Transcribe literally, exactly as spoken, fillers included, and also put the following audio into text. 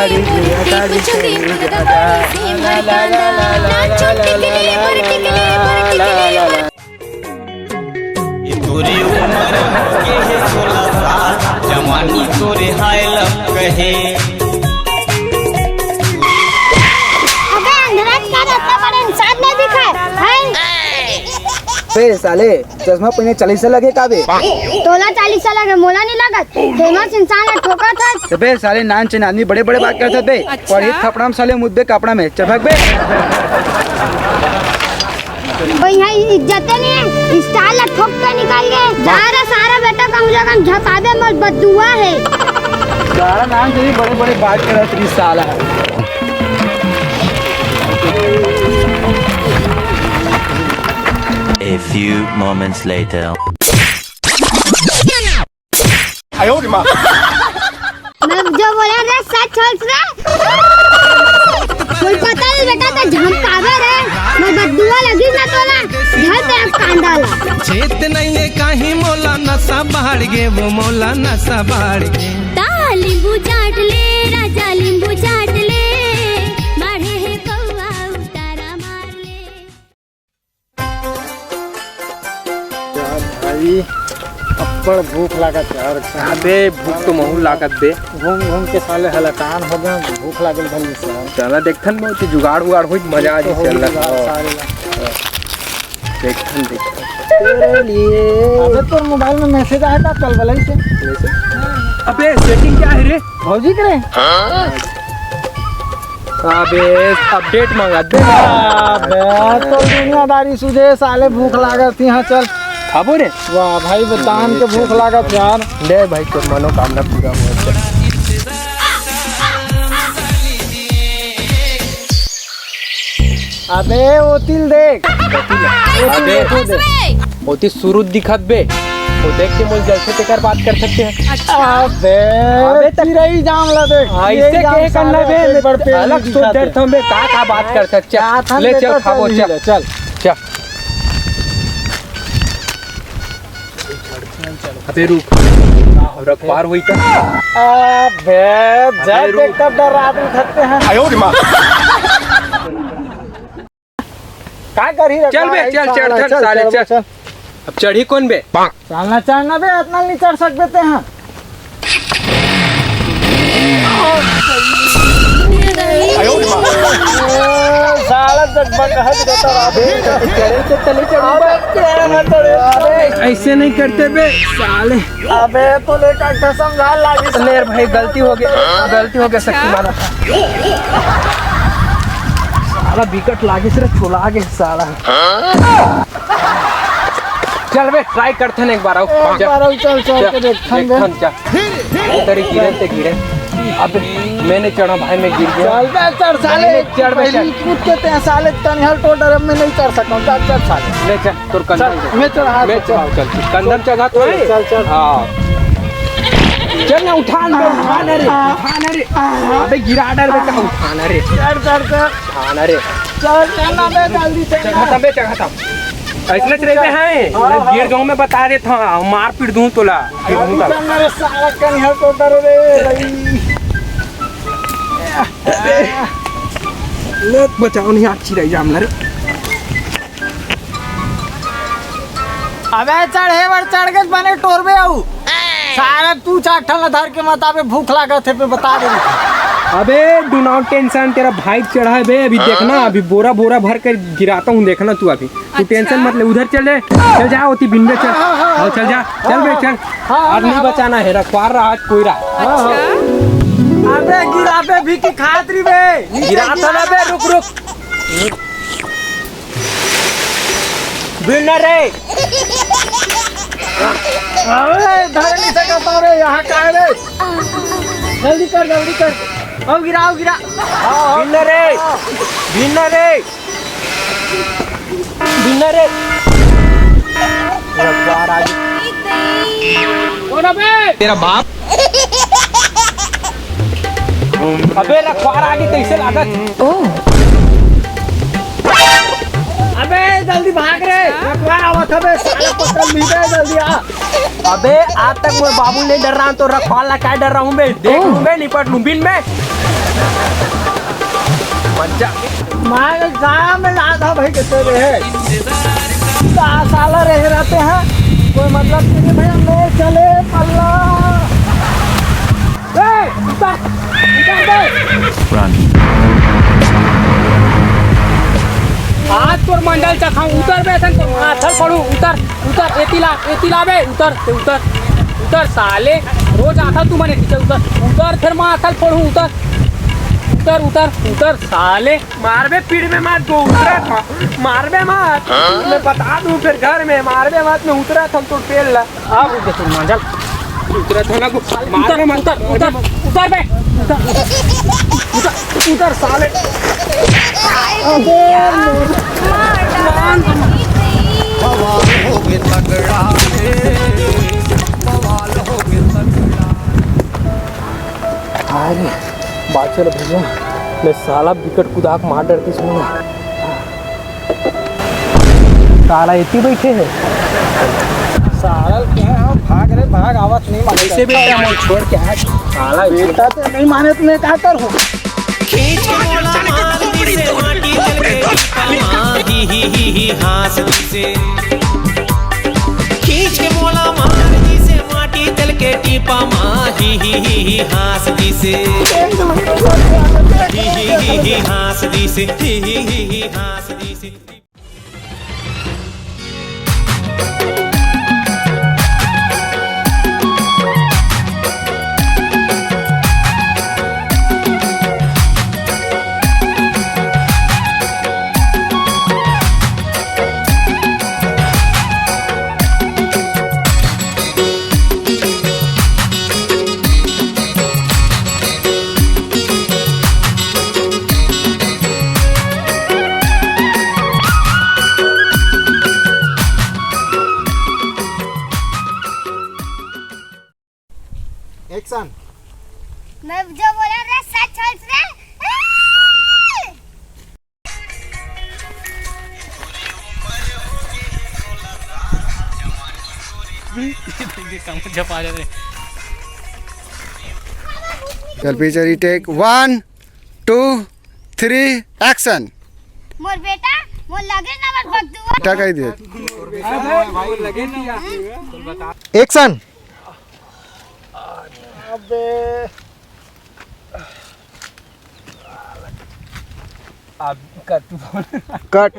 ये तोरी उमर के हे सोलह साल, जवानी तोरे हाय लग कहे। अबे अंधरा का रास्ता पर इंसान नहीं दिखा है। बे साले, चश्मा पहिने चालीसा लगे का बे? तोला चालीसा लगे, मोला नहीं लगत। फेमस इंसान ला ठोकत हस। अबे साले, नान चेन आदमी बड़े बड़े बात करत हस बे। अच्छा। पढ़ी थपड़ा में साले, मुद्दे कपड़ा में। चल भाग बे। भाई, यहाँ इज्जते नहीं है। स्टार ला ठोक के निकल गए। जा रे सारा बेटा, कम से कम झपाबे, मोर बद्दुआ है। सारा नान चेन बड़े बड़े बात करत रही साला। A few moments later. मैं जो बोला रे, सच होल रे। कोई पता नहीं बेटा, तो झमकावे रे। मैं बद्दुआ लगी ना तो ना, घर पे कांदा ला। चेत नहीं है काहे मोला, नशा बाढ़ गे वो मोला, नशा बाढ़ गे। ता लींबू चाट ले राजा, लींबू चाट ले, मारे है कौआ उतारा मार ले। यार भाई, अब्बड़ भूख लागत यार। अबे, भूख तो महू लागत बे। घूम घूम के साले हलकान हो गए, भूख लागल भली से। चला देखथन, बहुत ही जुगाड़ उगाड़ होई, मजा आ तो जाई, होई चल। जुगाड़ सारे ला। देखथन, देखथन। तेरे लिए। अबे, तोर मोबाइल में मैसेज आया था कल वाला ही से। अबे, सेटिंग क्या है रे? भौजी करे? अबे, अपडेट मंगा दे। अबे, तो दुनियादारी सुझे साले, भूख लागत ही। हाँ, चल। खाबो रे। वाह भाई, बतान के भूख लागत यार। ले भाई, तोर मनोकामना पूरा हुआ। अबे, ओ तिल देख। अबे, ओती सुरुज दिखत बे। वो देख के मोल जलसे तेकर बात कर सकते हैं। अच्छा। अबे, अबे, तक चिरई जाम ला देख। ऐसे ये जाम कहे करना साले बे, एक बार पेड़ अलग में सोच दिखाते। डर था बे, का, का बात कर सकते हैं। का था ले, चल, बेटा, खाबो, चल, ले, चल। चल। अबे, रुक। रखवार हुई का? अबे, अबे, जब रुक। देख तब डर आदमी थकते हैं। आयो रे माँ। का करही चल बे, रखवार, चल, चढ़, साला, चढ़, चल, साले, चल, चल। चल। अब चढ़ी कौन बे? चलना, चढ़ना बे, इतना नहीं चढ़ सकते ते हैं। साला जब बकहत रहता रहा बे। चढ़े से तले चढ़ू बे। अबे, चढ़ना चढ़े। अबे, ऐसे नहीं करते बे, साले। अबे, तो लेकर कसम खा लागी। ले भाई, गलती हो गई, गलती हो गई, शक्तिमान। साला विकट लागे से छोला आगे साला। चल बे, ट्राई करथन एक बार, आओ। एक बार आओ, चल, चल के देखथन बे। देखथन, चल। तेरे गिरे, ते गिरे। अब मैंने चढ़ा भाई, मैं गिर गया। चल बे, चढ़ साले। चढ़ बे, पहले चढ़। कूद के ते साले, तनिहाल टोडर में नहीं चढ़ सकता हूँ। चल, चढ़ साले। ले चल, तोर कंधा चल, में। मैं चढ़ा, मैं चढ़। चढ़ा, चल, चल। कंधा में चढ़ा तो है। चल, चल। हाँ। चल ना, उठा ना, उठा ना रे, उठा ना रे। अबे गिरा डर बे, कहाँ उठा ना रे। चढ़, चढ़, चढ़। उठा ना रे। चढ़, चढ़ ना बे, जल्दी चढ़ ना। चढ़ा था बे, चढ़ा था। ऐसने च रहिबे हैं, हाँ, हाँ। गिर जाऊं मैं बता देत हंव, मार पीट दूं तोला। अभी चल ना रे साला, कहीं है तो डर रे, भाई। ले बचाओ नहीं, आग चिराई जाम ना रे। अबे चढ़े बर चढ़ के बने टोरबे आऊ। सारा तू चार ठन ला धर के मत आबे, भूख लागत हे पे बता दे। अबे do not tension, तेरा भाई चढ़ा है बे, अभी देखना, अभी बोरा बोरा भर कर गिराता हूँ, देखना तू अभी। तू अच्छा। टेंशन मत ले, उधर चल रे, चल जा, ओती बिंदे चल। हाँ, हाँ, हाँ, हाँ, चल जा, हाँ, चल बे, हाँ, चल। हाँ, आज नहीं हाँ, बचाना है, रखवार रहा आज कोई रहा। हाँ, हाँ। अच्छा। अबे गिरा बे, भी की खात रही बे। गिरा तो ना बे, रुक, रुक। बिन रे। अबे धर नहीं सकता रे, यहाँ का है रे? जल्दी कर, जल्दी कर। अब गिरा, अब गिरा। हाँ, हाँ। बिन रे। बिन रे। बिन रे। रखवार आ गई। कौन अबे? तेरा बाप। अबे रखवार आ गई, कैसे लागत? अबे जल्दी भाग रे, रखवार आवत हबे, साला पकड़ ली बे, जल्दी आ। अबे, आज तक मोर बाबू ले डर रहा तो रखवाल ला काय डर रहा हूँ बे? देख लूँ बे, निपट लूँ बिन बे। मजा। मार गाँव में ला था भाई, कितने रहे। का साला रहे रहते हैं, कोई मतलब नहीं भैया, ले चले पल्ला। ए, उतर, उतर बे। आज तोर मंडल चखाऊं, उतर बे, तन तोर माथल पड़ू, उतर, उतर, एती ला, एती ला बे, उतर, ते उतर, उतर साले, रोज आता तू मने पीछे, उतर, उतर, फिर माथल पड़ू, उतर, उतर, उतर, उतर साले। मारबे पीठ में मार दो, उतरा था, मारबे मार, मैं बता दूं फिर घर में, मारबे मत, मैं उतरा था तो पेल ला। अब उधर तू मांझल। उतरा था ना को, मार उतर, बे, मत। उतर, उतर, उतर बे। उतर, उतर, उतर साले। अबे, बवाल हो गया तगड़ा रे, बवाल हो गया तगड़ा। अरे, बाचल भैया, मैं साला बिकट कुदाक मार डरती सुनूंगा। साला एती बैठे हे। साला के हम भाग रे, भाग, आवत नहीं माने। कैसे बेटा, मैं छोड़ के आ, साला बेटा तो नहीं माने, तो मैं का करूं? खींच के मोला मार दिसे, माटी चल के टीपा मार, ही, ही, ही, ही, हाँस दिसे। खींच के मोला मार दिसे, माटी चल के टीपा मार, ही, ही, ही, ही, हाँस दिसे। ही, ही, ही, ही, हाँस दिसे। ही, ही, ही, ही, हाँस दिसे। एक्शन। मैं जो बोला रे, सच होत रे। ये कम झपा रहे थे। चल, पिक्चर री टेक, वन, टू, थ्री, एक्शन। मोर बेटा, मोर लगे ना मत बकदुआ। बेटा कह दे। एक्शन। अबे। अब कट। कट।